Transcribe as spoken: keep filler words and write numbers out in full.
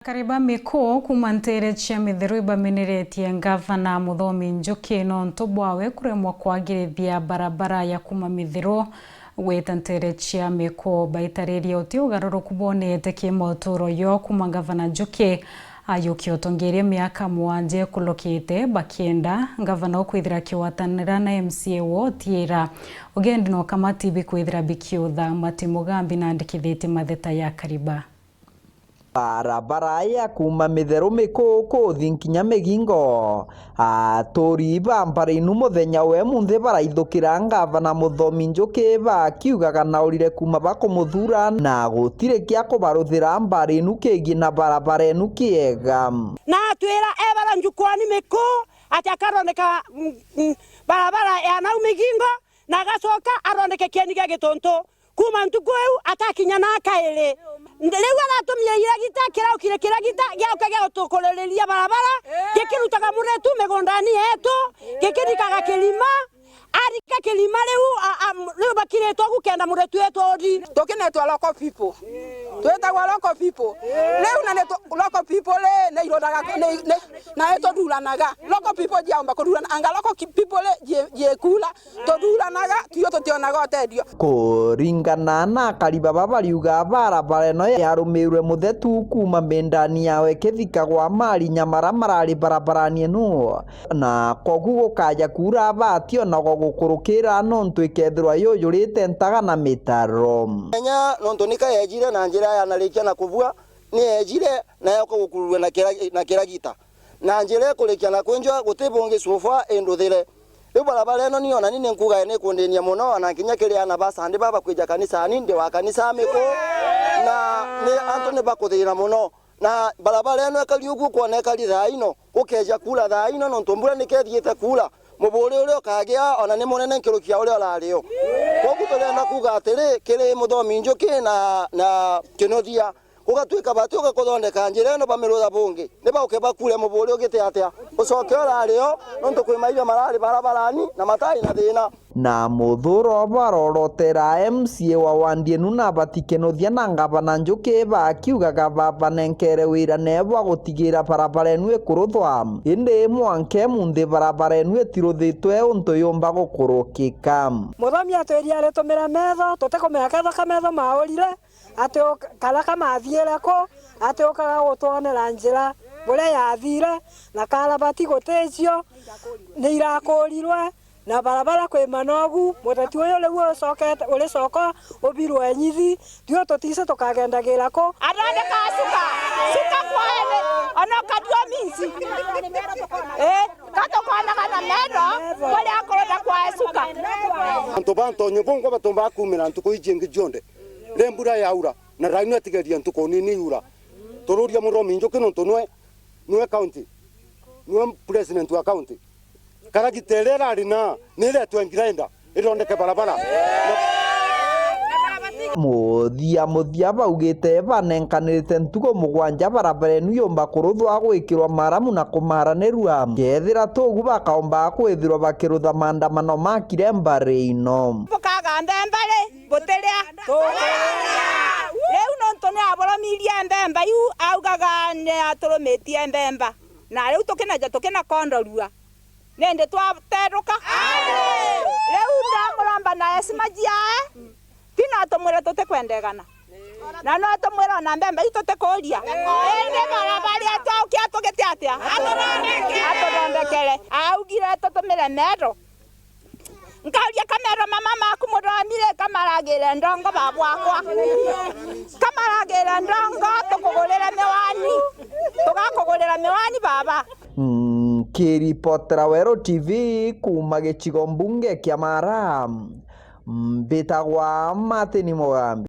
Akari ba Miku kuuma nteere cia Mitheru ibaminiretie ngavana Muthomi Njuki nontu bwawe kuremwa kwagirithia barabara ya kuuma Mitheru gwita nteere cia Miku. Baitariria uti ugaruruku bonete ki mauturo yo kuuma ngavana Njuki ayukia utongeria miaka mwanja ikulukite, bakienda ngavana ukwithira akiwatanira na M C A wo Otiira. Ugendi no kamati bikwithira bikiutha Mati Mugambi na andikithitie matheta ya Kariba. Barabara ya kuuma Mitheru Miku kuthi nkinya Migingo. Aturi ba Mbarinu muthenya we munthi baraithukira ngavana Muthomi Njuki bakiugaga naurire kuuma bakumuthura na gutiri kia kubaruthira Mbarinu kigie na barabara enu kiega. Na atwira ebara njukwani Miku ati akaroneka, mm, mm, barabara ya nau Migingo, na agacoka aroneke kieni gia Gituntu. Kuuma ntuku iu atakinya na kairi. Riu aratumia iragita, kiraukire kiragita giauke gia gutukuririria barabara, gikirutaga muretu migundani yetu, gikirikaga kirima, arika kirima riu, a, a, riu bakiritwe ugu kenda muretu wetu uri. Tukinetwa local people. Twitagwa local people. Riu na ni tu-, local people ri, ni iroraga, ni, ni, na ituthuranaga. Local people jiaumba kuthurana, anga local ki-, people ri, ji-, jiikura. Tuthuranaga, tuo tutionaga uteethio. Kuringana na akari baba bariuga barabara ino yarumirwe muthetu kuuma mindani yawe kithikagwa mari nyamara marari barabarani ino, na kogu gukaja kuura abati ona gwa gukurukira nontu ikethirwa yuyurite ntaga na mitaro. Kenya nontu nika yejire na njira yanarikia na kubua, ni yejire na yoka gukururwa na kira-, na kiragita. Na njira ikurikia na kwinjwa guti bungi sofa induthire. Riu barabara ino ni ona ni ninkuuga ni ikundinia mono, ona kinya kiri ana ba Sunday baba kwija kanisani, ndi wa kanisa Miku, na ni antu ni bakuthina mono. Na barabara ino ikari uguo kwona ikari thaa ino, gukeja kuura thaa ino, nontu mbura nikethiite kuura. Muburi uria ukagia ona ni munene nkuruki ya uria urari o. Kogu turienda kuuga atiri, kiri Muthomi Njuki na, na Kinuthia, gugatwika bati ugakuthondeka njira ino bamirutha bungi, ni bauke bakure muburi ugite atia? Ucoke urari o, nontu kwi maiba marari barabarani na matai na thina. Na muthuro barorotera M C A wa wandi enu na bati Kinuthia na ngavana Njuki bakiugaga babanenkere wira ne bwa gutigira barabara enu ikuruthwa, indi mwanka munthi barabara enu itiruthitwe untu yumba gukurukika. Muthomi atwirie aritumire metho, tutikumenya kethwa ka metho maurire, ati uk-, kana kamathiire ku, ati ukaga gutwonera njira buria yathiire, na karabati guticio, ni irakurirwe, na barabara kwi manogu, muteti uyu riu ucokete, uricoka ubirwe nyithi, thiu tutise tukagendagira ku. Athondeka suka, suka kwa ene, ona ukajua minsi. Eh, katukonaga na meno, kuria akurutha kwa suka. Antu ba ntonyo bongwa batumbaga kumira ntuku iji ingi cionthe. Ri mbura yaura, na raini atigeria ntuku nini iura. Tururia Muthomi Njuki nontu nwe, nwe county, nwe president wa county. Karagita iria irari na, ni iria itwengira enda, ithondeke barabara. Muthia muthia baugite banenkanirite ntugo mugwanja barabara enu yumba kuruthwa gwikirwa maramu na kumaranirua. Kethira tugu bakaumba kwithirwa bakirutha maandamano makire mbari ino. Bukaga mbemba ri? Butiria. Riu nontu ni aboromirie mbemba iu, augaga ni aturumitie mbemba. Na riu tukinaja tukinakondorua. Nindi twateruka. Riu ndamuromba na heshima ciae, ti no tumwire tutikwendegana. Na no tumwire ona mbemba iu tutikuria. Indi barabara twaukia tugite atia? Atuthondekere. Augire tutumire mero. Nkauria kamero mama maku muthomire kamaragire ndongo baba wakwa. Kamaragire ndongo tukugurire miwani. Tugakugurira miwani baba. Nkiripotera Weru T V kuuma gicigo mbunge kia Mara, mbitagwa Martin Mugambi.